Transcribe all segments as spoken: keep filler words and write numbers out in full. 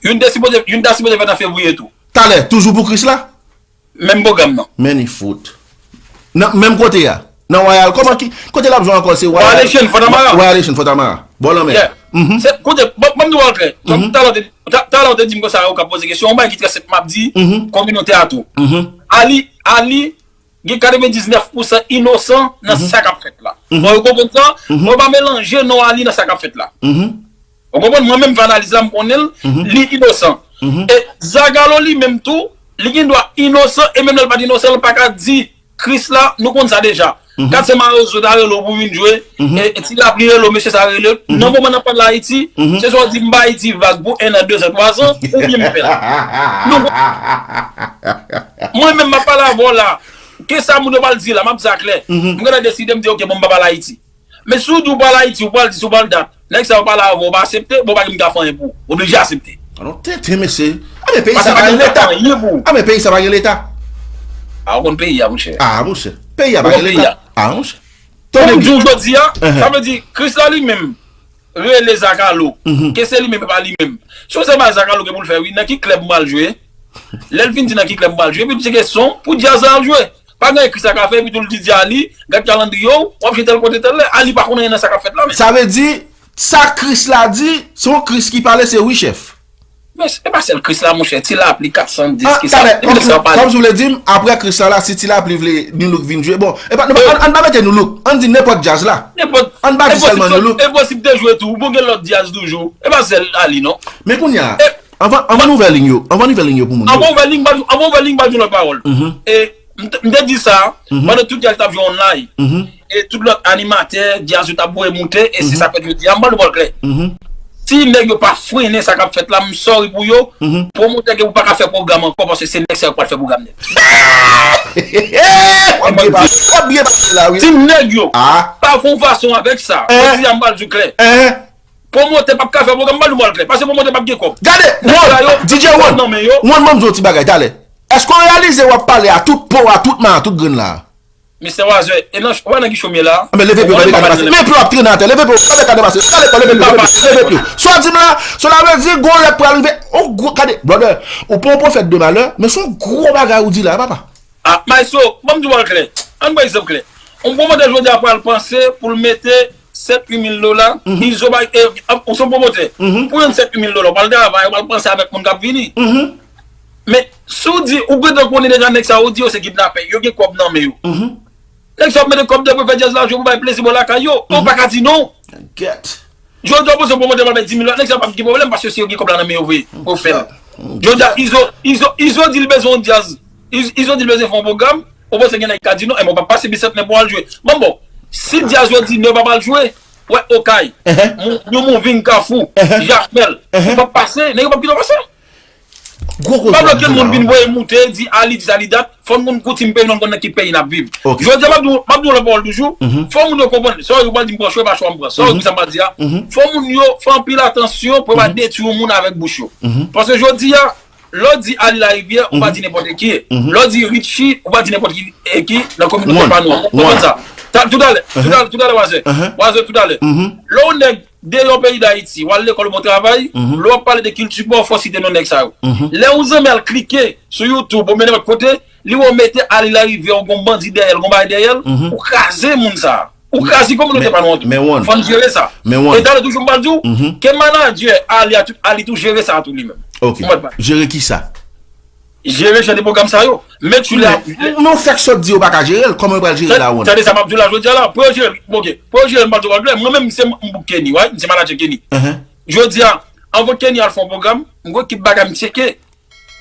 Youn te sipoze, youn ta sipoze fèt an fevriye tou. Talè, toujou pou Chris la? Menm pwogram nan. Men li fout. Nan menm kote a. Nan Royal, kòman ki kote l ap jwe ankò? Se Royal. Royal Asian, Fontamara. Royal Asian, Fontamara. Bò lanmè. Yeah. Se, koute, ban ban m di w al klè. Talè w te di m konsa, ou ka poze kesyon, yon bagay ki trè senp m ap di kominote a tou. Ali, Ali gen katrevendiznèf pousan inosan nan sa k ap fèt la. Bon, ou konprann sa? Mwen pa melanje non Ali nan sa k ap fèt la. Ou konprann? Mwen menm fè analiz la, m konnen l, li inosan. E Zagalo li menm tou, li gen dwa inosan, e menm lè l pa t inosan, l pa ka di Chris la, nou konn sa deja. Kat Sè Mawozo ta rele w pou vin jwe, e, e Ti Lapli rele w, mesye sa rele w. Nan moman n ap pale Ayiti, se swa w di m ba Ayiti vag pou en an, de zan, twa zan, oubyen m fè l. Nou, mwen menm m ap pale avè w la, ke sa moun yo pral di la, m ap di sa klè. M gentan deside, m di, oke, bon, m pa pale Ayiti. Men si w di w pral Ayiti, ou pral di, si w pral dat, nèg sa yo pale avè w, ou pa aksepte, bon, pa gen moun ka fè anyen pou ou. Oblije aksepte. Anon tenten, mesye. A, men peyi sa pa gen leta. A, men peyi sa pa gen leta. A, ou konn peyi a, monchè. A, monchè. Peyi a pa gen leta. A, monchè. Pou m di w jodi a, sa vle di, Chris la li menm, rele Zakalo, ke se li menm, e pa li menm. Si w se bay Zakalo gen pou l fè, wi, nan ki klèb m pral jwe? Lè l fin di nan ki klèb m pral jwe, epi l tcheke son pou djaz la al jwe. Pa gen anyen Chris la ka fè, epi tou l di, di Ali, gad kalandriye w, w ap jwe tèl kote tèl lè. Ali pa konn anyen nan sa k ap fèt la, men. Sa vle di, sa Chris la di, se yon Chris ki pale, se wi chèf. Men e pa sèl Chris la, monchè. Ti Lapli, kat san dis, ki sa, ki sa w pale. Kòmsi w vle di m, apre Chris la, la, si Ti Lapli vle Nu-Look vin jwe, bon, e pa, nou pa, ann, ann pa mete Nu-Look, ann di nenpòt djaz la. Nenpòt. Ann pa di sèlman Nu-Look. E posib te jwe tou, bon, gen lòt djaz toujou. E pa sèl Ali, non. Men kounye a, anvan, anvan n ouvè liy yo, anvan n ouvè liy yo pou moun yo. Anvan ouvè liy, m pa, anvan ouvè liy, m pa di yon lòt pawòl. E m te, m te di sa, pandan tout djaz t ap jwe online. E tout lòt animatè, djaz yo t ap voye moute, e se sa k fèt jodi a. M pral di w klè. Si nèg yo pa frennen sa k ap fèt la, m sòri pou yo. Pwomotè gen pou pa ka fè pwogram ankò, paske se nèg sa yo k pral fè pwogram nèt. W ap byen pase, w ap byen pase la, wi. Si nèg yo pa fè yon fason avèk sa, jodi a m pral di w klè. Pwomotè p ap ka fè pwogram, m pral di w klè, paske pwomotè p ap gen kòb. Gade, Ron, DJ Ron, Ron, ban m di w yon ti bagay, talè. Èske w reyalize w ap pale a tout po, a tout ma, a tout grenn la? Mistè Wazè, e nan, w wè nan ki cho m ye la? Men leve pye w, gade kade pase. Men pye w ap trennen atè, leve pye w, gade kade pase. Gade, leve pye w, leve pye w, leve pye w. Sa w di m la, sa w la vle di, gwo lè pral rive, on gwo, gade, brother, ou pa yon pwofèt de malè, men se yon gwo bagay ou di la, papa. Ah, maestro, ban m di w al klè. Ann pran egzanp klè. Yon pwomotè jodi a pral panse pou l mete sèt uit mil dola, Izo bay, e, ou se yon pwomotè. Pou jwenn sèt uit mil dola, ou pral travay, ou pral panse avèk moun k ap vini. Men, si w di, ou gentan konnen deja nèg sa yo, ou di yo se kidnapè, yo gen kòb nan men yo. Nèg sa yo ap mete kòb depi yo fè djaz la jwe pou bay plezi bò lakay yo. Ou pa ka di non. Jodi a, ou panse pwomotè pral bay dis mil dola, nèg sa yo p ap gen pwoblèm, paske se yo gen kòb la nan men yo vre pou yo fè l. Jodi a, Izo, Izo, Izo di l bezwen yon djaz. Izo di l bezwen fè yon pwogram, ou panse gen nèg ki ka di non, enben w p ap pase Bisantnè pou w al jwe. Bon, bon, si djaz yo di non, yo p ap al jwe, wè Okay, yon Mouvin Kafou, Jakmèl, ou p ap pase, nèg yo p ap kite w pase. Gwo koze w ap di la. Pa vle okenn moun vin voye moute, di Ali di sa li dat, fò n konn koutim peyi nou, n konn nan ki peyi n ap viv. Jodi a, m ap di w, m ap di w lòt pawòl toujou, fò moun yo konprann, sa yo pral di m pran chwa, e pa chwa m pran, sa yo di sa m pral di a, fò moun yo fè anpil atansyon pou yo pa detwi yon moun avèk bouch yo. Paske jodi a, lè w di Ali Larivière, ou pa di nenpòt ki. Lè w di Richie, ou pa di nenpòt ki, e ki nan kominote pa nou an. Ou konprann sa? Toutalè, toutalè, toutalè, Wazè. Wazè, toutalè. Lè yon nèg deyò peyi Dayiti, w al lekòl, bon travay, lè w ap pale de kilti pa w, fò w site non nèg sa yo. Lè yon zanmi al klike sou YouTube oubyen nenpòt kote, li wè w mete Ali Larivière, ou gon bandi dèyè l, gon bagay dèyè l, ou kraze moun sa a. Ou kraze kominote pa nou an tou. Fò n jere sa. E talè toujou m pral di w, ke manadjè Ali a tou, Ali tou jere sa a tou li menm. Ok. Jere kisa? Jere jan de pwogram sa yo. Men w fèk sot di yo pa ka jere l, kòman yo pral jere l la, Ron? Tande sa m ap di w la jodi a la, pou yo jere l, oke, pou yo jere l, m pral di w pa klè, mwen menm se m book Kenny, right? M se manadjè Kenny. Jodi a, anvan Kenny al fè yon pwogram, m gon ekip bagay m tcheke.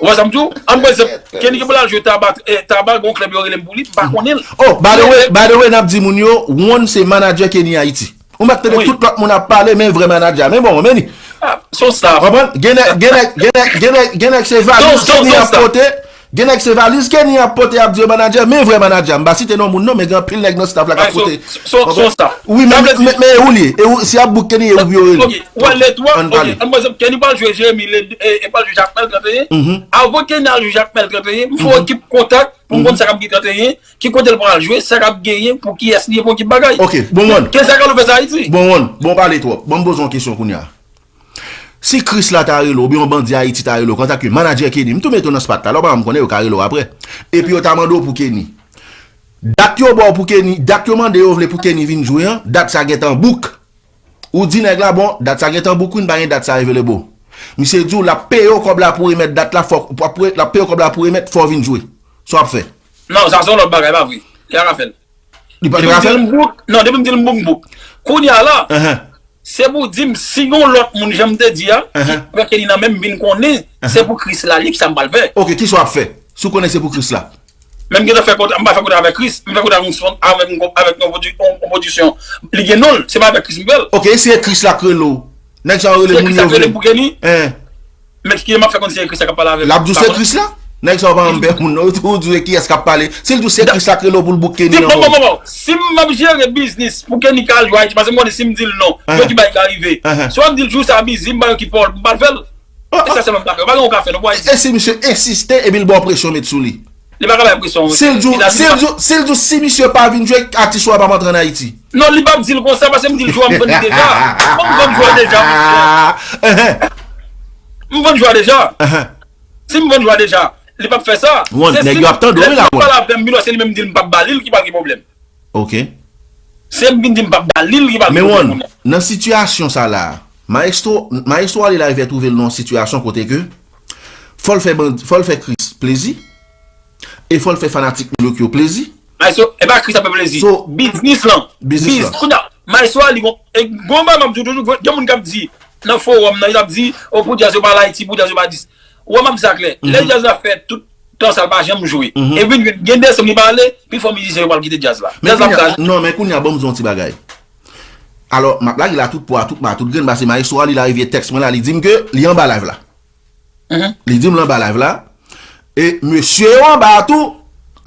Ou wè sa m di w? Ann pran egzanp, Kenny gen pou l al jwe Taba, eh, Taba, gon klèb yo rele m pou li, m pa konnen l. Oh, by the way, by the way, n ap di moun yo, Ron se manadjè Kenny Ayiti. Ou mèt tande tout lòt moun ap pale, men vrè manadjè a. Men bon, men li. Ah, se yon staff. Konprann? Gen nèg, gen nèg, gen nèg, gen nèg, gen nèg se valiz Kenny ap pote. Gen nèg se valiz Kenny ap pote, ap di yo manadjè, men vrè manadjè a. M pa site non moun non, men gen anpil nèg nan staff la k ap pote. Se yon staff. Wi, men, men, men e ou li ye. E ou, si ap book Kenny, e ou yo rele. Ok, wè le twa, ok, ann pran egzanp, Kenny pral jwe Jeremi, le, e, e pral jwe Jakmèl trannteyen. Avan Kenny al jwe Jakmèl trannteyen, m fè yon ekip kontak pou m konn sa k ap gen trannteyen. Ki kote l pral jwe, sa k ap genyen, pou kiyès li ye, pou ki bagay. Ok, bon Ron. Ke Zagalo fè sa Ayiti. Bon Ron, bon pale twòp. Bon, m poze yon kesyon kounye a. Si Chris la ta rele w, oubyen yon bandi Ayiti ta rele w, antanke manadjè Kenny, m tou mete w nan spot la, lè w pa janm konnen yo ka rele w apre. Epi yo ta mande w pou Kenny. Dat yo ba w pou Kenny, dat yo mande yo vle pou Kenny vin jwe an, dat sa gentan book. Ou di nèg la, bon, dat sa gentan book wi, n pa gen dat sa available. Misye di w l ap peye w kòb la pou remèt dat la, fòk, l ap peye w kòb la pou remèt, fò w vin jwe. Sa w ap fè? Non, sa se yon lòt bagay, pa vre. Li pa ka fè l. Li pa ka fè l? Depi m di l m book, non, depi m di l m book, m book. Kounye a la, se pou w di m si gen yon lòt moun, jan m te di a, ki pran Kenny nan men m, vin konnen se pou Chris la, li ki sa m pral fè. Ok, kisa w ap fè? Si w konnen se pou Chris la. Men m gentan fè kontra, m pa fè kontra avèk Chris, m fè kontra avèk yon, avèk yon, avèk yon pwodui-, yon, yon pwodiksyon. Li gen non l, se pa avèk Chris m fè l. Ok, si e Chris la k rele w. Nèg sa yo rele moun yo vle. Pou Kenny? Hein. Men ki m ap fè konn se Chris la k ap pale avè m? L ap di w se Chris la? Nèg sa yo pa janm pè moun non, yo di w di w kiyès k ap pale. Si l di w se Chris la k rele w pou l book Kenny anba w. Bon, bon, bon, bon. Si m ap jere biznis pou Kenny ka al jwe Ayiti, paske m konnen si m di l non, yo di bagay ka rive. Swa m di l jou sa bizi, m ba yo ki pa w, m pa l fè l. E sa sèlman m ka fè. Yo pa gen yon ka fè non pou Ayiti. E si misye ensiste epi l ba w presyon met sou li? Li pa ka bay presyon wi. Si l di w, si l di w, si l di w si misye pa vin jwe, atis ou a p ap antre ann Ayiti. Non, li p ap di l konsa, paske m di l jwè a m vann li deja. Mwen m vann jwè a deja, mesye. M vann jwè a deja. Si m vann jwè a deja, li p ap fè sa. Wan, nèg yo ap tande w wi la, Wan. Lè l pale avè m, Milo, se li menm m di l m p ap ba li l, ki pral gen pwoblèm. Ok. Se m vin di m p ap ba li l, li pral gen pwoblèm. Men Wan, nan sitiyasyon sa la, Maestro, Maestro ale la rive twouve l nan yon sitiyasyon kote ke fò l fè bandi, fò l fè Chris plezi e fò l fè fanatik Milo yo plezi. Maestro, e pa Chris ap fè plezi. So, biznis lan. Biznis lan. Kounye a, Maestro a li gon, e gon bagay m ap di w toujou, gen moun k ap di, nan fowòm nan, y ap di, o pou djaz yo pa al Ayiti, pou djaz yo pa dis. Ou wè m ap di sa klè. Lè djaz la fè tout tan sa l pa janm jwe. Epi gen desanm li pa ale, pifò mizisyen yo pral kite djaz la. Djaz la ap kraze. Non, men kounye a, ban m di w yon ti bagay. Alò, m ap lage la tout pwa, tout ma, tout grenn, paske Maestro a li la rive tèks mwen la, li di m ke li anba live la. Li di m l anba live la. E mesye yo anba a tou,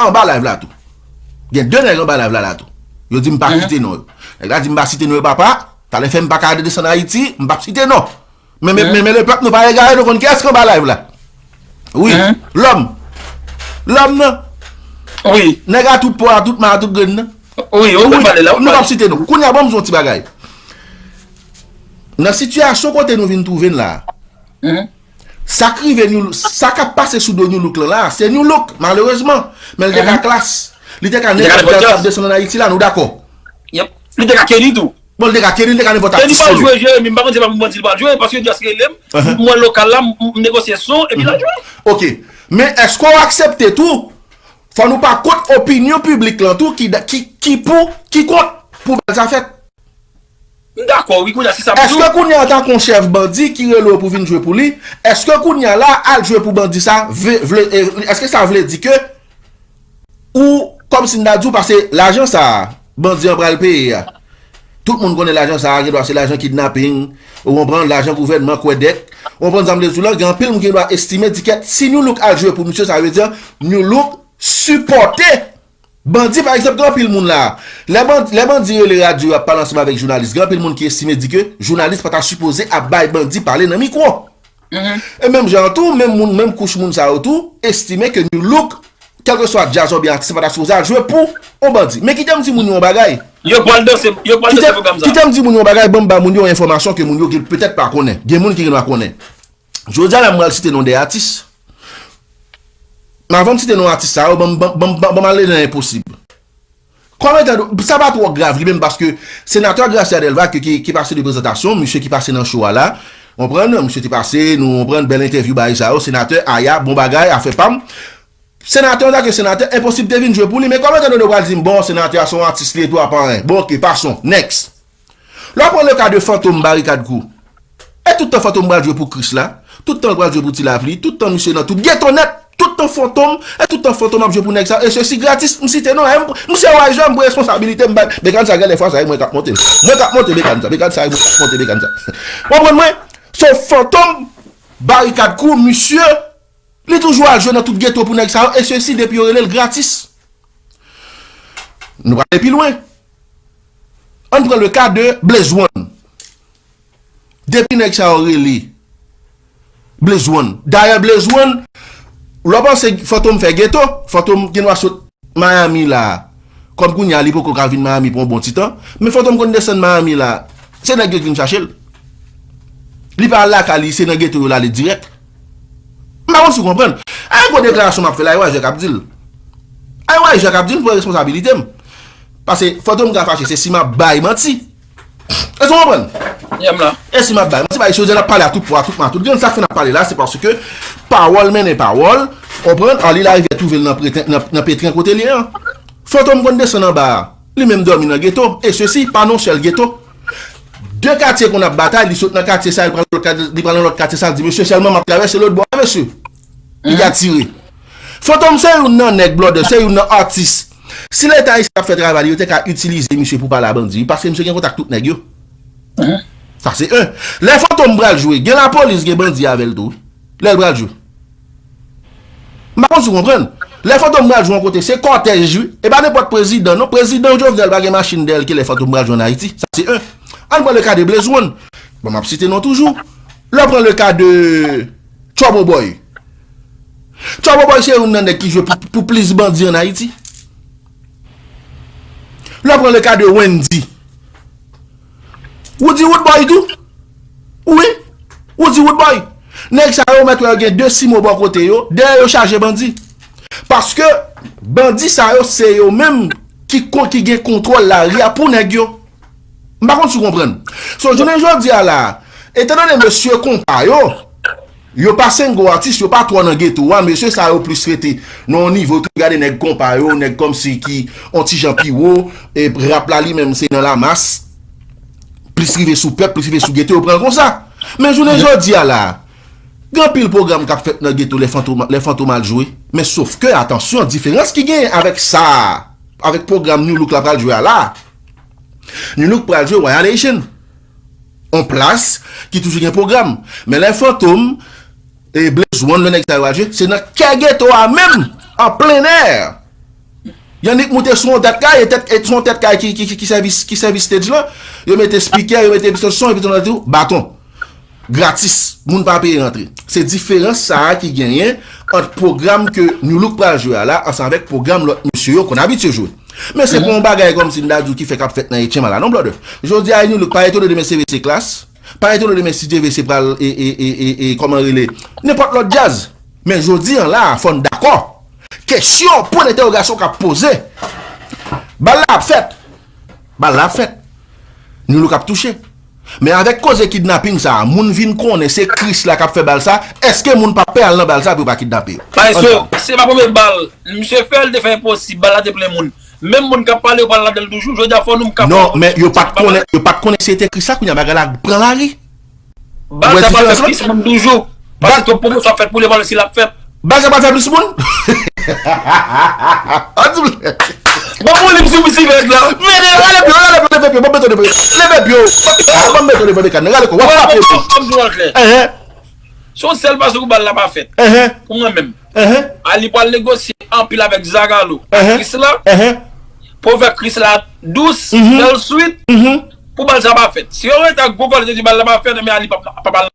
anba live la tou. Gen de nèg anba live la la tou. Yo di m pa site non yo. Nèg la di m pa site non yo, papa. Talè fè m pa ka desann Ayiti, m p ap site non. Men, men, men, men lepèp nou pa egare, nou konn kiyès ki anba live la. Wi, lòm. Lòm nan. Wi. Nèg a tout pwa, tout ma, tout grenn nan. Wi, ou konn pale la, ou konn pale. Nou p ap site non. Kounye a, ban m di w yon ti bagay. Nan sitiyasyon kote nou vin twouve n la, sa k rive New, sa k ap pase sou do Nu-Look lan la, se Nu-Look, malerezman. Men l te ka klas. Li te ka nenpòt djaz k ap desann ann Ayiti la, nou dakò. Li te ka Kenny tou. Bon, li te ka Kenny, li te ka nenpòt atis solo. Kenny pral jwe Jeremi, m pa konn se pa pou bandi li pral jwe, paske djaz rele m, m wè lokal la, m, m negosye son, epi l al jwe. Ok. Men èske w aksepte tou, fò nou pa kont opinyon piblik lan tou, ki, ki, ki pou, ki kont pou bal sa fèt? M dakò, wi, kounye a, si sa pou. Èske kounye a, antanke yon chèf bandi ki rele w pou vin jwe pou li, èske kounye a la, al jwe pou bandi sa, vle, vle, e, èske sa vle di ke ou, kòmsi n ta di w, pase lajan sa a, bandi an pral peye a. Tout moun konnen lajan sa a, gendwa se lajan kidnaping, ou konprann, lajan gouvènman, kwè dèt. Ou konprann sa m vle di w lan, gen anpil moun ki gendwa estime, di kèt, si Nu-Look al jwe pou misye, sa vle di Nu-Look sipòte bandi, pa egzanp, gen anpil moun la. Lè bandi, lè bandi rele radyo, y ap pale ansanm avèk jounalis. Gen anpil moun ki estime di ke jounalis pa ta sipoze ap bay bandi pale nan mikwo. E menm jan an tou, menm moun, menm kouch moun sa yo tou, estime ke Nu-Look, kèlkeswa djaz oubyen atis, pa ta sipoze al jwe pou yon bandi. Men kite m di moun yo yon bagay. Yo pral danse, yo pral danse pwogram sa. Kite m di moun yo yon bagay, ban m ba moun yo yon enfòmasyon ke moun yo gen, petèt pa konnen. Gen moun ki gendwa konnen. Jodi a la, m pral site non de atis. Men avan m site non atis sa yo, ban m, ban, ban, ban, ban m ale nan enposib. Kòm etan, sa pa twò grav li menm, paske senatè Gracia Delva ki, ki, ki pase de prezantasyon, misye ki pase nan show a la, konprann, misye te pase, nou konprann, bèl entèvyou, bagay sa yo, senatè, aya, bon bagay, afè pa m. Senatè, antanke senatè, enposib te vin jwe pou li, men kòm etan done w pral di m, bon, senatè a se yon atis li ye tou, apa anyen. Bon, ok, passons, next. Lè w pran le ka de Fantom Barikad Crew, e tout tan Fantom pral jwe pou Chris la, tout tan l pral jwe pou Ti Lapli, tout tan misye nan tout geto nèt, tout tan Fantom, e tout tan Fantom ap jwe pou nèg sa, e sesi gratis, m site non, e m, m se Wise, m pran responsabilite m bay, bekàn sa gen lè fwa sa, e mwen k ap monte l. Mwen k ap monte bekàn sa, bekàn sa, e mwen k ap monte bekàn sa. Konprann mwen? So, Fantom Barikad Crew, misye, li toujou al jwe nan tout geto pou nèg sa yo, e sesi depi yo rele l gratis. Nou prale pi lwen. Ann pran le ka de Blaze One. Depi nèg sa yo rele Blaze One. Dayè Blaze One, lè w panse Fantom fè geto, Fantom gendwa sot Miami la. Kòm kounye a li poko ka vin Miami pou yon bon ti tan, men Fantom konn desann Miami la. Se nèg yo ki vin chache l. Li pa al lakay li, se nan geto yo l ale dirèk. M pa konn si w konprann. A yon gwo deklarasyon m ap fè la, e Wayzè k ap di l. A yon Wayzè k ap di l, m pran responsabilite m. Paske Fantom ka fache, se si m ap bay manti. Èske w konprann? Yam la. E si m ap bay manti, bay chozè n ap pale a tout pwa, tout ma, tout grenn. Sa k fè n ap pale la, se paske pawòl mennen pawòl, w konprann? Arly Larivière twouve l nan, preten- nan, nan Petren kote l ye an. Fantom konn desann anba a. Li menm dòmi nan geto. E sesi, pa nan yon sèl geto. De katye konn ap batay, li sot nan katye sa, li pral nan lòt katye, li pral nan lòt katye sa, li di, mesye, sèlman m ap travèse lòt bò a, mesye. Li atire. Fantom se youn nan nèg, blòdè, se youn nan atis. Si Leta ayisyen t ap fè travay li, yo te ka itilize misye pou pale a bandi, wi, paske misye gen kontak tout nèg yo. Sa se en. Lè Fantom pral jwe, gen lapolis, gen bandi avè l tou, wi. Lè l pral jwe. M pa konn si w konprann. Lè Fantom pral jwe yon kote, se kòtèj, wi. E pa nenpòt prezidan, non. Prezidan Jovenel pa gen machin dèyè l ke lè Fantom pral jwe ann Ayiti. Sa se en. Ann pran le ka de Blaze One. Bon, m ap site non toujou. Lè w pran le ka de Trouble Boy. Trouble Boy se youn nan nèg ki jwe pou, pou plis bandi ann Ayiti. Lè w pran le ka de Wendy. Ou di Roodboy tou? Wi. Ou di Roodboy? Nèg sa yo mèt wè yo gen de simo bò kote yo, dèyè yo chaje bandi. Paske bandi sa yo se yo menm ki, ki gen kontwòl lari a pou nèg yo. M pa konn si w konprann. So, jounen jodi a la, etandone mesye konpa yo, yo pa sengo atis, yo pa twò nan geto a, mesye sa yo plis rete nan yon nivo tou, gade nèg konpa yo, nèg kòmsi ki yon ti jan pi wo, e rap la li menm se nan lamas, plis rive sou pèp, plis rive sou geto, yo pran l konsa. Men jounen jodi a la, gen anpil pwogram k ap fèt nan geto lè Fantom, lè Fantom al jwe. Men sof ke, atansyon, diferans ki genyen avèk sa, avèk pwogram New Look la pral jwe a la. New Look pral jwe Royal Haitian. On plas ki toujou gen pwogram. Men lè Fantom, e Blaze One, lè nèg sa yo al jwe, se nan kè geto a menm, an plen è. Yannick moute sou yon tèt kay, e tèt, e sou yon tèt kay ki, ki, ki, ki sèvi, ki sèvi stage lan. Yo mete spikè, yo mete pistol son, epi tou nan tou, baton. Gratis. Moun pa peye rantre. Se diferans sa a ki genyen ant pwogram ke New Look pral jwe a la ansanm avèk pwogram lòt mesye yo konn abitye jwe. Men se pa yon bagay kòmsi m ta di w ki fèk ap fèt nan etyenm a la non, blòdè. Jodi a, New Look pa etone demen se V C Class. Pa etone demen si Dye vle se pral e, e, e, e, e kòman rele, nenpòt lòt djaz. Men jodi a la, fò n dakò. Kesyon, pwen dentèwogasyon k ap poze. Bal la ap fèt. Bal la ap fèt. New Look ap touche. Men avèk koze kidnaping sa a, moun vin konnen se Krisla k ap fè bal sa, èske moun p ap pè al nan bal sa pou yo pa kidnape yo? Maestro, se pa premye bal. Misye fè l te fè enposib, bal la te plen moun. Menm moun k ap pale yo pral ladan l toujou, jodi a fò nou m ka Non, men yo pa t konnen, yo pa t konnen si se te Krisla, kounye a bagay la pran lari. Bal sa pral fè plis moun toujou. Paske twòp pwomosyon ap fèt pou li, pa wè si l ap fèt. Bal sa pral fè plis moun. An di m lè. Bon, pou li, m sou pisi vèg la. Mete, rale pye, rale pye, leve pye, ban m mete w devan, leve pye. Ban m mete w devan mekan nan, rale kò w, w ap frape epi. Ban m di w an klè. Enhen. Se yon sèl fason pou bal la pa fèt. Enhen. Pou mwen menm. Enhen. Ali pral negosye anpil avèk Zagalo. Enhen. Krisla. Enhen. Pou fè Krisla dous, fè l swit. Enhen. Pou bal sa pa fèt. Si yo rete ak gwo kòlèt yo di bal la pa fèt, men Ali p ap, p ap al.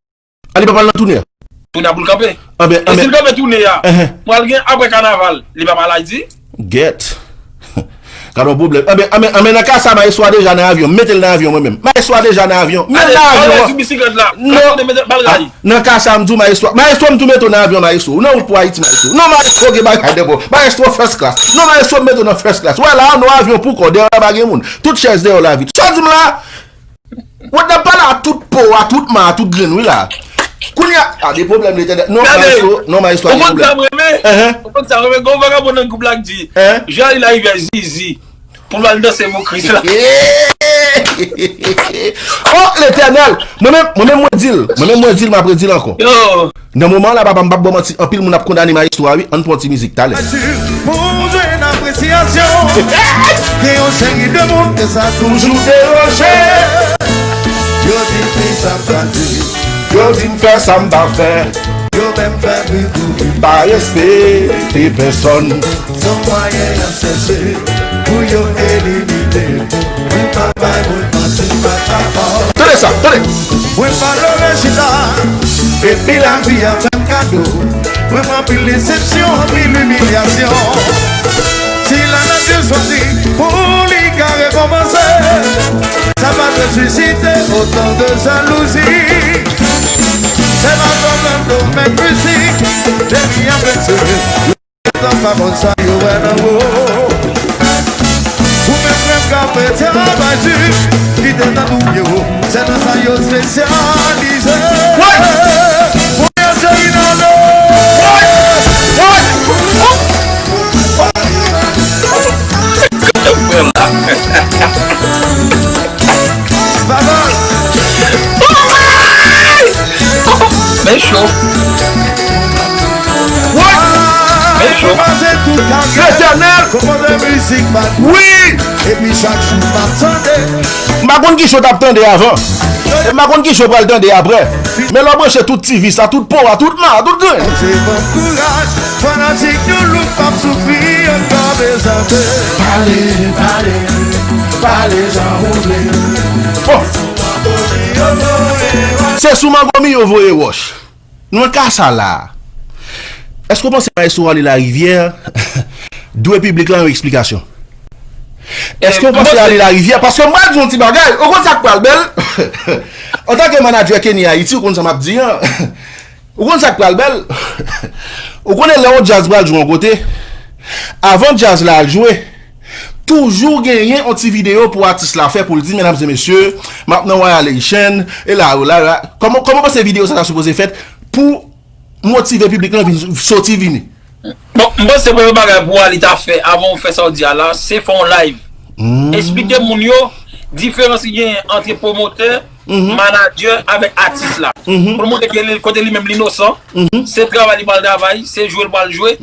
Ali p ap al nan toune a. Toune a pou l kanpe. Anben, e si l kanpe toune a, pral gen apre kanaval, li p ap al Ayiti. Gèt. Gade yon pwoblèm. Anben, anben, anben, nan ka sa, Maestro a deja nan avyon. M mete l nan avyon mwen menm. Maestro a deja nan avyon. Men l nan avyon an. Sou bisiklèt la. Non. Nan ka sa, m di w, Maestro. Maestro, m tou mete w nan avyon, Maestro. Ou nan wout pou Ayiti, Maestro. Non, Maestro, gen bagay de bon. Maestro first class. Non, Maestro, m mete w nan first class. Wè la, nan avyon pou kò, dèyè w la pa gen moun. Tout chèz dèyè w la vid. Sa w di m la? Ou t ap pale a tout po, a tout ma, a tout grenn wi la. Kounye a, a de pwoblèm Letènèl. Non, Maestro, non, Maestro a gen pwoblèm. Ou konn sa m renmen? Ou konn sa m renmen? Gen yon vagabon nan gwoup la k di, jan li larivyè zizi. Pou l al danse pou Kris la. Oh, Letènèl! Mwen menm, mwen menm mwen di l. Mwen menm mwen di l, m ap redi l ankò. Nan moman an la, papa, m p ap ba w manti, anpil moun ap kondane Maestro a wi. Ann pran yon ti mizik talè. Pou jwenn apresyasyon. Gen yon seri de moun ke sa toujou deranje. Yo di m kisa m pral di. Yo di m fè sa m pa fè. Yo menm fè bri pou bri. Pa respekte pèsòn. Se yon mwayen y ap chèche pou yo elimine m. Mwen pa bay moun manti, m pa ka fò. Tande sa, tande. Mwen malere chita, epi lavi a fè m kado. Mwen pran anpil desepsyon, anpil imilyasyon. Si lanati chwazi pou li ka rekonpanse, sa pa dwe sisite otan de jalouzi. Se pa pwoblèm domèn mizik, depi y ap fè se yo gentan pa konn sa yo wè nan ou. Ou menm menm k ap fè travay di, kite nan nou yo, se nan sa yo espesyalize. Woy! Pou yo se inove. Woy! Woy! Baba! Men cho. Men cho. Letènèl. Wi. Epi chak jou m ap tande. M pa konn ki cho t ap tande avan. E m pa konn ki cho pral tande apre. Men lè w branche tout ti vis la, tout po a, tout ma, tout grenn. Se bon kouraj. Fanatik New Look p ap soufri ankò, prezante. Pale, pale, pale jan ou vle. Bon. Se sou mango mi yo voye wòch. Nou nan ka sa la. Èske w panse Maestro Arly Larivière dwe piblik la yon eksplikasyon? Èske w panse Arly Larivière? Paske m pral di yon ti bagay. Ou konn sa k pral bèl? Antanke manadjè Kenny Haiti, ou konn sa m ap di an. Ou konn sa k pral bèl? Ou konnen lè yon djaz pral jwe yon kote, avan djaz la al jwe, toujou genyen yon ti videyo pou atis la fè pou l di, medam e mesye, m ap nan Royal Haitian, e la, la, la. Kòman, kòman w panse videyo sa ta sipoze fèt pou motive piblik lan vin soti vini? Bon, m panse premye bagay pou Arly ta fè avan w fè sa w di a la, se fè yon live. Eksplike moun yo diferans ki genyen ant pwomotè, manadjè avèk atis la. Pou l montre ke li, kote li menm li inosan, se travay li pral travay, se jwe l pral jwe.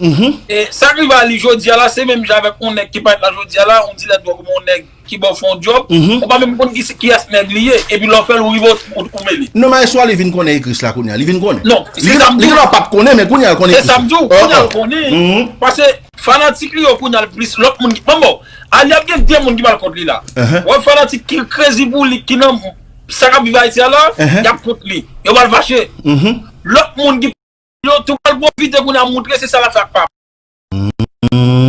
E sa k rive Arly jodi a la, se menm jan avèk yon nèg ki parèt la jodi a la, yon dilè dwòg oubyen yon nèg ki ba w fè yon djòb, ou pa menm konn ki, kiyès nèg li ye, epi lè w fè l, ou rive ou, ou, ou mele. Non, Maestro Arly vin konnen e Chris la kounye a, li vin konnen. Non, se sa m di w. Li gen dwa pa t konnen, men kounye a l konnen e Chris la. Se sa m di w, kounye a l konnen. Paske fanatik li yo kounye a l plis lòt moun ki, bon, bon, Arly ap gen de moun ki pral kont li la. Wè fanatik ki crazy pou li, ki nan sa k ap viv Ayiti a la, y ap kont li. Yo pral fache. Lòt moun ki yo tou pral pwofite kounye a moutre se sa l ap fè ak pa.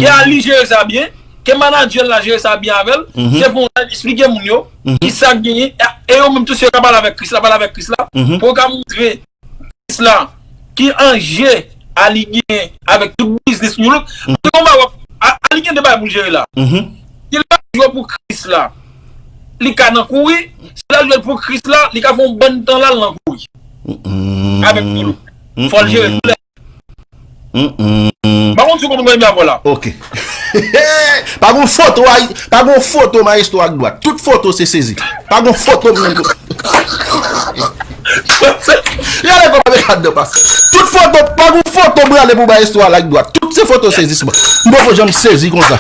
Ke Arly jere sa byen, ke manadjè l la jere sa byen avè l, se pou eksplike moun yo kisa k genyen, e, e yo menm tou si yo ka pale avèk Chris la, pale avèk Chris la, pou yo ka moutre Chris la ki anje Arly genyen avèk tout biznis New Look. Se konba w ap, A-, Arly gen de bagay pou l jere la. Si l ap jwe pou Chris la, li ka nan kouri. Si l ap jwe pou Chris la, li ka fè yon bann tan la, l nan kouri. Avèk New Look. Fò l jere tou lè. M pa konn si w konprann mwen byen avè w la. Ok. Pa gon foto, pa gon foto Maestro ak dwat. Tout foto se sezi. Pa gon foto m menm. Gade kòman mwen ladan pase. Tout foto, pa gon foto m rale pou bay istwa la ak dwat. Tout se foto sezisman. M poko janm sezi konsa.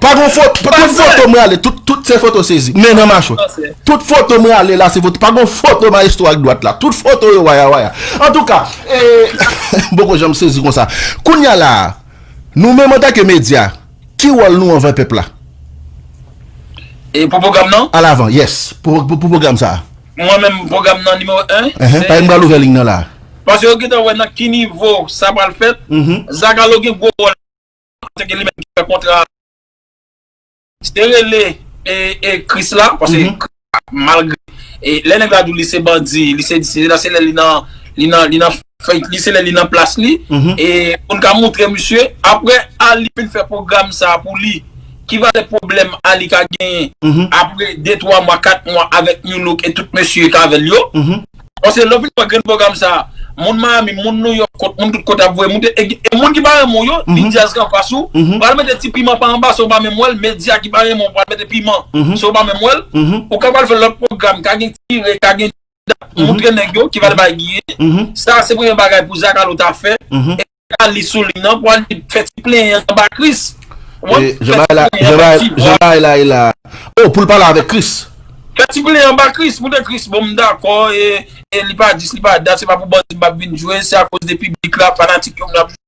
Pa gon foto, tout foto m rale, tout, tout se foto sezi. Men nan machwè. Tout foto m rale la se foto. Pa gon foto bay istwa ak dwat la. Tout foto yo waya waya. Antouka, e, m poko janm sezi konsa. Kounye a la, nou menm antanke medya, ki wòl nou anvè pèp la? E pou pwogram nan? Alavan, yes. Pou, pou, pou pwogram sa a. Mwen menm, pwogram nan nimewo en, se... Ehe, paske m pral ouvè liy nan la. Paske yo gentan wè nan ki nivo sa pral fèt. Zagalo gen gwo wòl antanke li menm ki fè kontra. Se rele, e, e, Chris la, paske malgre, e, lè nèg la di w li se bandi, li se, se, se lè li nan, li nan, li nan fake li, se lè li nan plas li, e, pou n ka moutre misye, apre Arly fin fè pwogram sa a pou li, ki valè pwoblèm Arly ka genyen apre de, twa mwa, kat mwa avèk New Look e tout mesye k avè l yo? Paske lè w vin wè grenn pwogram sa a, moun Miami, moun New York, kot, moun tout kote ap voye moute, e, e moun ki pa renmen w yo, li djaz ki anfas ou, pral mete ti piman pa anba, si w pa menm wè l, medya ki pa renmen w pral mete piman, si w pa menm wè l, ou ka pral fè lòt pwogram, ka gen tire, ka gen dat, moutre nèg yo ki pral bay giye. Sa se premye bagay pou Zagalo ta fè. E Arly sou liy nan, pou Arly fè ti plenyen anba Chris. Jan bagay la, jan bagay la ye la. Oh, pou l pale avèk Chris. Fè ti plenyen anba Chris, moutre Chris, bon, m dakò, e, e li pa dis, li pa dat, se pa pou bandi m ap vin jwe, se akoz de piblik la, fanatik yo m ap jwe.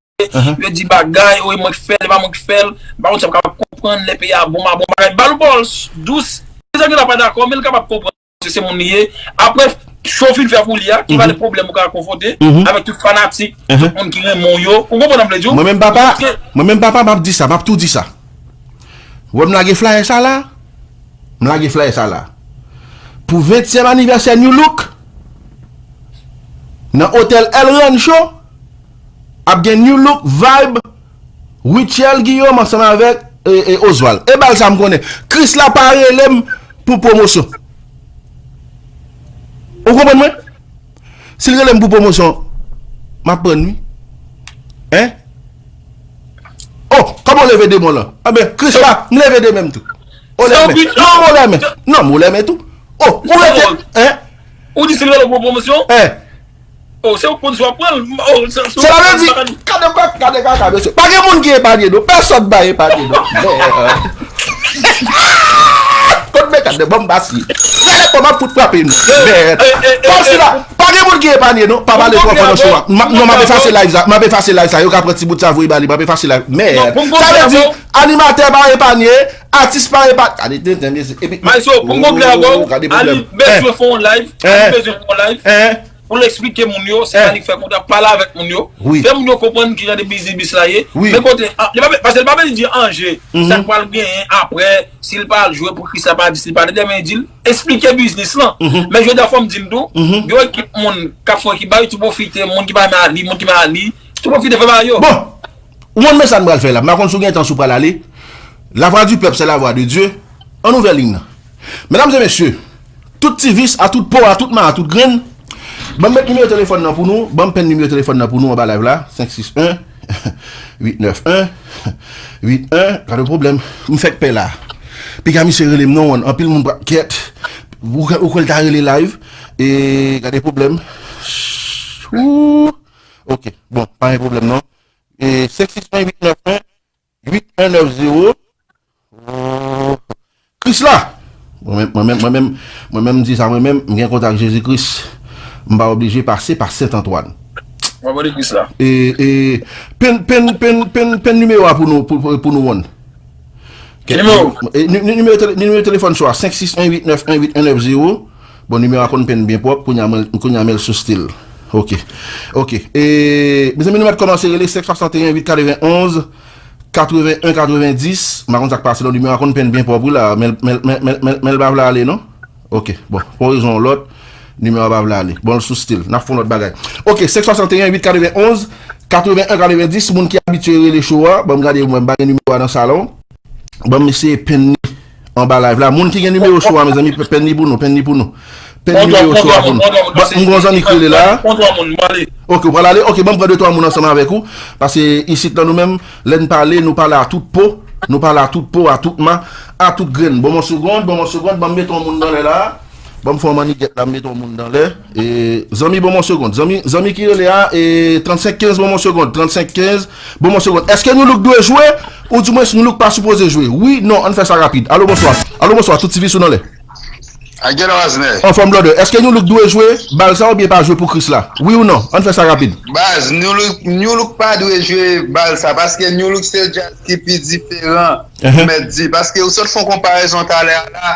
Yo di bagay, wi, mwen k fè l, e pa mwen k fè l. M pa konn si w ap kapab konprann lè peyi a bon, pa bon bagay. Ba l yon pawòl dous. Li sa gen la pa dakò, men l kapab konprann se, se moun li ye. Apre, cho fin fè pou li a, ki valè pwoblèm ou ka konfwonte avèk tout fanatik, tout moun ki renmen w yo. Ou konprann sa m vle di w? Mwen menm papa, mwen menm papa, m ap di sa, m ap tou di sa. Wè m lage flyer sa la, m lage flyer sa la. Pou ventyèm anivèsè New Look, Nan otèl El Rancho, ap gen Nu Look, Vibe, Rutshelle Guillaume ansanm avèk e, e, Oswald. E bal sa m konnen. Krisla pa rele m pou pwomosyon. Ou konprann mwen? Si l rele m pou pwomosyon, m ap pran wi. Hein? Oh, kòman w leve de men w lan? Anben, Krisla, m leve de men m tou. Ou leve. Non, ou leve. Non, ou leve tou. Oh, ou rete. Hein? Ou di si l rele w pou pwomosyon? Hein? Oh, se ou k konn si w ap pran l. Oh, se, se, se la m di, gade kòk, gade kaka, mesye. Pa gen moun ki epanye, non. Pèsòn pa epanye, non. Kot mèt ap de bòm basi. Gade kòman m ap fout frape nou. Mèd. Kòmsi la, pa gen moun ki epanye, non. Pa pale twò fò nan show a. Non, m ap efase live sa. M ap efase live sa. Yo ka pran ti bout sa voye ba li. M ap efase live. Mèd. Sa vle di, animatè pa epanye, atis pa epanye. Gade tenten, mesye. Epi, Maestro, pou m gon klè avè w, gade pwoblèm. Ali bezwen fè yon live. Ali bezwen fè yon live. Pou l eksplike moun yo, se sa li k fè kontan, pale avèk moun yo. Fè moun yo konprann ki jan de bizibis la ye. Men kote, a, li pa, paske li pa vle di anje, sa k pral genyen apre, si l pa al jwe pou Krisla pa di si l pa demen di l, eksplike biznis lan. Men jodi a fò m di l tou, gen yon ekip moun k ap fè yon ekip ba yo tou pwofite, moun ki pa renmen Ali, moun ki renmen Ali, tou pwofite fè ba yo. Bon, ou konn men sa n pral fè la, m pa konn si w gen tan si w pral ale. La voix du peuple, c'est la voix de Dieu. Ann ouvè liy nan. Medam e mesye, tout ti vis, a tout po, a tout ma, a tout grenn, ban m met nimewo telefòn nan pou nou, ban m pen nimewo telefòn nan pou nou anba live la, senk sis en, uit nèf en, uit en, gade pwoblèm, m fèk pè la. Piga misye rele m non, anpil moun pa, kèt, ou, ou kwè l ta rele live, e gade pwoblèm. Ooh, ok, bon, pa gen pwoblèm non. E senk sis en, uit nèf en, uit en nèf zewo. Krisla! Mwen menm, mwen menm, mwen menm, mwen menm, m di sa mwen menm, m gen kontak Jezi Kris. M pa oblije pase pa Sent Antwàn. Mwen mande Krisla. E, e, pen, pen, pen, pen, pen nimewo a pou nou, pou, pou, pou nou wonn. Ki nimewo? E, ni-, ni-, nimewo tele-, nimewo telefòn sou a, senk sis en, uit nèf en, uit en nèf zewo. Bon, nimewo a konn pen byen pwòp, kounye a mwen, kounye a men l sou stil. Ok. Ok. E, mezanmi, nou mèt kòmanse rele senk swasanteyen, uit katrevenonz, katreven en, katreven dis. M pa konn sa k pase non, nimewo a konn pen byen pwòp wi la, men, men, men l pa vle ale non. Ok, bon, pou yon rezon yon lòt, nimewo a pa vle ale. Bon, l sou stil. N ap fè yon lòt bagay. Ok, senk swasanteyen, uit katrevenonz, katreven en, katreven dis, moun ki abitye rele show a, ban m gade, mwen m pa gen nimewo a nan salon. Ban m eseye pen li anba live la. Moun ki gen nimewo show a, mezanmi, pen li pou nou, pen li pou nou. Pen nimewo show a pou nou. Bon, m gon zanmi ki rele la. Ok, ou pral ale? Ok, ban m pran de twa moun ansanm avèk ou. Paske isit la nou menm, lè n pale, nou pale a tout po. Nou pale a tout po, a tout ma, a tout grenn. Bon, yon segonn, bon, yon segonn, ban m mete yon moun nan lè la. Ban m fè yon mannigèt la, m mete yon moun nan lè. E, zanmi, ban m yon segonn. Zanmi, zanmi ki rele a, e, trannsenk kenz, ban m yon segonn. Trannsenk kenz, ban m yon segonn. Èske Nu Look dwe jwe? Oudimwens, Nu Look pa sipoze jwe? Wi, non, ann fè sa rapid. Alo, bonswa. Alo, bonswa, tout ti vis ou nan lè. Agèl Wazner. Anfòm, brother. Èske Nu Look dwe jwe bal sa oubyen pa jwe pou Krisla? Wi ou non? Ann fè sa rapid. Baz, Nu Look, Nu Look pa dwe jwe bal sa, paske Nu Look se djaz ki pi diferan. Mèt di, paske ou sot fè yon konparezon talè a la,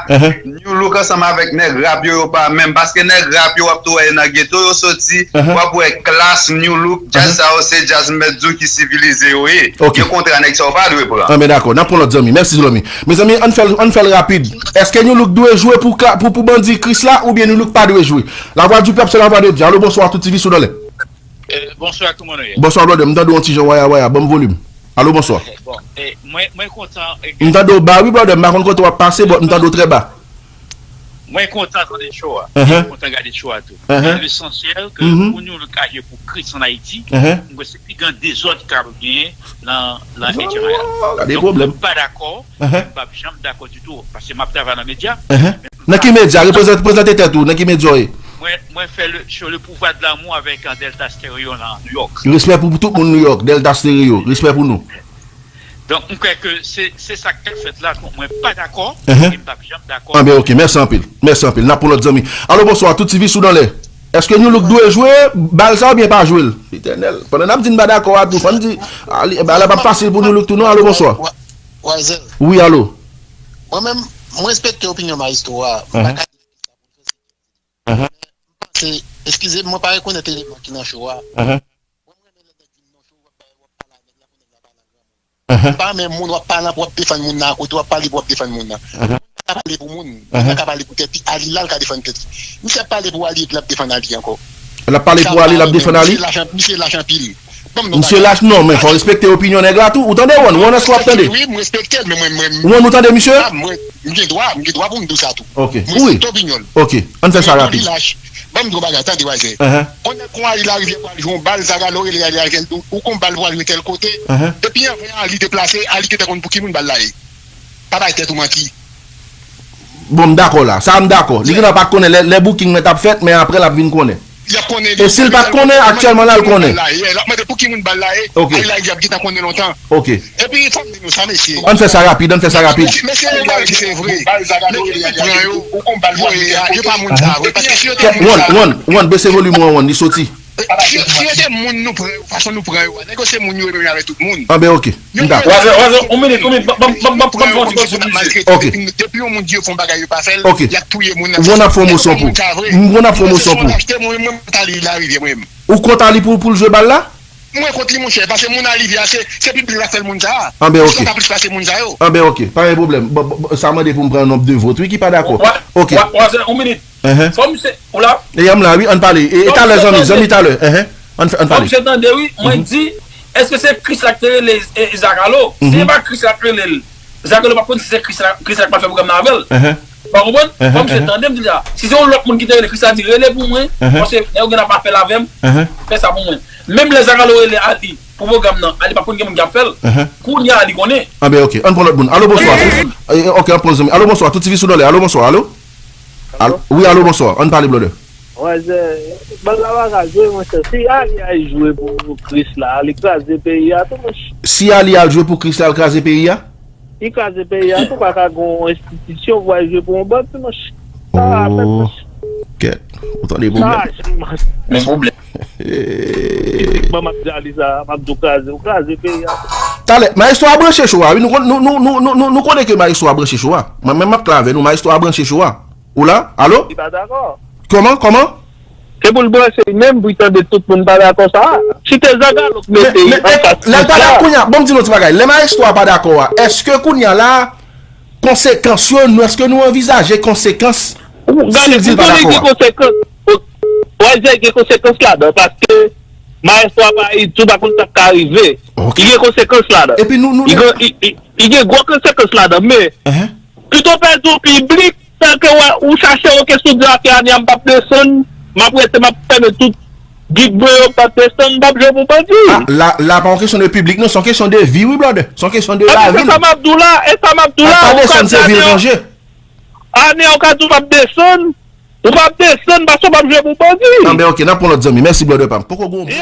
Nu Look ansanm avèk nèg rap yo, yo pa menm, paske nèg rap yo w ap tou wè yo nan geto, yo soti, w ap wè klas Nu Look, djaz sa yo se djaz mèt di w ki sivilize yo ye. Yo kontra nèg sa yo pa dwe pran. Anben dakò, n ap pran lòt zanmi. Mèsi zanmi. Mezanmi, ann fè l, ann fè l rapid. Èske Nu Look dwe jwe pou, pou, pou bandi Krisla oubyen Nu Look pa dwe jwe? La voix du peuple, c'est la voix de Dieu. Alo, bonswa, tout ti vis ou nan lè. Eh, bonswa, kòman nou ye? Bonswa, brother. M tande w yon ti jan waya waya. Ban m volim. Alo, bonswa. Bon, eh, mwen, mwen kontan, eh, m tande w ba, wi, brother. M pa konn kote w ap pase, but m tande w trè ba. Mwen kontan tande show a. Mwen kontan gade show a tou. Men lesansyèl ke pou nou ka jwe pou Kris an Ayiti, m kwè se pi gran dezòd k ap genyen nan, nan H M I a. Gade pwoblèm. Donk, mwen pa dakò, m p ap janm dakò ditou, paske m ap travay nan medya. Nan ki medya? Reprezante, prezante tèt ou. Nan ki medya w ye? Mwen, mwen fè le, sur le pouvoir de l'amour avec, euh, Delta Stereo nan New York. Respè pou, pou tout moun New York. Delta Stereo. Respè pou nou. Donk, m kwè ke se, se sa k ap fèt la. Donk, mwen pa dakò. E m p ap janm dakò. Anben, ok. Mèsi anpil. Mèsi anpil. N ap pran lòt zanmi. Alo, bonswa. Tout ti vis ou nan lè. Èske Nu Look dwe jwe bal sa oubyen pa jwe l? Letènèl. Pandan n ap di n pa dakò a tou, fò n di, ah, li, bal la p ap fasil pou Nu Look tou non. Alo, bonswa. Wa-, Wazel. Wi, alo. Mwen menm, mwen respekte opinyon Maestro a. M pa ka di nèg sa pou l fè se byen di. Men m panse, eskize m, mwen pa rekonèt eleman ki nan show a. Mwen, m renmen lè nèg vin nan show, w ap bay, w ap pale a nèg la pou nèg la pale a granmoun. M pa renmen moun w ap pale pou w ap defann moun nan akote, w ap pale pou w ap defann moun nan. Moun nan ka pale pou moun, moun nan ka pale pou tèt li, Ali la l ka defann tèt li. Misye ap pale pou Ali epi l ap defann Ali ankò. L ap pale pou Ali, l ap defann Ali. Misye lach anpil. Misye lach, non, men fò respekte opinyon nèg la tou. Ou tande, Wan? Wan, èske w ap tande? Wi, m respekte l, men mwen, mwen, Wan, ou tande, misye? Mwen, m gen dwa, m gen dwa pou m di w sa tou. Ok. Mwen respekte opinyon l. Ok. Ann fè sa rapid. Ban m di w bagay, tande, Wayzè. Yon nèg kon Ali Larivyè pral jwe yon bal, Zagalo rele Ali Larivyè, ou, ou kon bal pral jwe tèl kote. Epi anvan Ali deplase, Ali gentan konn pou ki moun bal la ye. Pa bay tèt ou manti. Bon, m dakò la. Sa a m dakò. Li gentan pa t konnen lè, lè booking nan t ap fèt, men apre l ap vin konnen. E si l pa t konnen, aktyèlman la l konnen. L ap mande pou ki moun bal la ye. Ok. Ay la, y ap gentan konnen lontan. Ok. Epi fò m di nou sa, mesye. Ann fè sa rapid, ann fè sa rapid. Mesye, mesye, yo pale ki se vre. Mesye, yo pran yo. Yo pa moun sa vre. Paske si yo te moun sa, Wan, Wan, Wan, bese volim ou an, Wan, li soti. Si, si yo te moun nou pran yo, fason nou pran yo a, nèg yo se moun yo, yo menm avèk tout moun. Anben, ok. M dakò. Wazè, wazè, yon minit, yon minit, ban m, ban m, ban m, ban m fè yon ti pòz sou misye. Ok. Depi, depi yon moun di yo fè yon bagay, yo pa fè l, y ap touye moun nan. Wan ap fè yon moso pou. M, Wan ap fè yon moso pou. Mwen, mwen, mwen, mwen, Ali Larivyè, mwen menm. Ou kont Ali pou, pou l jwe bal la? Mwen kont li, monchè, paske moun Larivyè a, se, se piblik la k fè l moun sa a. Anben, ok. Misye pa plis pase moun sa yo. Anben, ok. Pa gen pwoblèm. Bon, bon, bon, sa mande pou m pran nonb de vòt, wi, ki pa dakò. Ok. Wa, wa, wazè, yon minit. Fò misye, ou la? E, m la, wi, ann pale. E, e talè, zanmi, zanmi, talè. Ann, ann pale. Fò misye tande, wi. Mwen di, èske se Krisla ki te rele, e, Zagalo? Si se pa Krisla ki rele l, Zagalo p ap konn si se Krisla, Krisla ki pral fè pwogram nan avè l. Ou pa konprann? Fò misye tande m di l sa. Si se yon lòt moun ki te rele, Krisla di, "Rele pou mwen." Paske nèg yo gen nan pa fè l avè m. Fè sa pou mwen. Menm lè Zagalo rele Ali pou pwogram nan, Ali p ap konn gen moun k ap fè l. Kounye a, Ali konnen. Anben, ok. Ann pran lòt moun. Alo, bonswa. E, ok, ann pran zanmi. Alo, bonswa. Tout ti vi sou dòlè. Alo, bonswa. Alo? Alo? Wi, alo, bonswa. Ann pale, brother. Wazè, bal la pa ka jwe, monchè. Si Ali al jwe pou Krisla, li kraze peyi a tou, monchè. Si Ali al jwe pou Krisla, l kraze peyi a? Li kraze peyi a tou, pa ka gen yon enstitisyon pou al jwe pou yon bandi, monchè. Sa pa fèt, monchè. Kèt. Ou tande pwoblèm? Sa, men pwoblèm. Tipikman, m ap di Ali sa, m ap di w kraze, ou kraze peyi a tou. Talè, Maestro a branche cho a, wi, nou konn, nou, nou konnen ke Maestro a branche cho a. Mwen menm m ap klè avè nou, Maestro a branche cho a. Ou la? Alo? Li pa dakò. Kòman? Kòman? Se pou l branche li menm pou l tande tout moun pa dakò sa a. Si te Zagalo k mete li anfas Krisla. Lè l pa dakò kounye a, bon, m di nou ti bagay. Lè Maestro a pa dakò a, èske kounye a la, konsekans yo, nou, èske nou anvizaje konsekans si l di l pa dakò a? Ou konnen gen konsekans. Wazè, gen konsekans ladan, paske Maestro a pa, li tou pa konn sa k ka rive. Li gen konsekans ladan. Epi nou, nou, li gen, li, li, li gen gwo konsekans ladan, men pito pèdi yon piblik, tanke w, ou chache yon kesyon di, "Ake ane a m p ap desann, m ap rete, m ap fèmen tout gig mwen yo, m p ap desann, m p ap jwe pou bandi." Ah, la, la pa yon kesyon de piblik, non, se yon kesyon de vi, wi, brother. Se yon kesyon de lavi. E sa m ap di w la, e sa m ap di w la, pa desann, se vi l ranje. Ane a, ou ka di w p ap desann, ou p ap desann, paske w p ap jwe pou bandi. Anben, ok, n ap pran lòt zanmi. Mèsi, brother pa m. Poko gwo moun.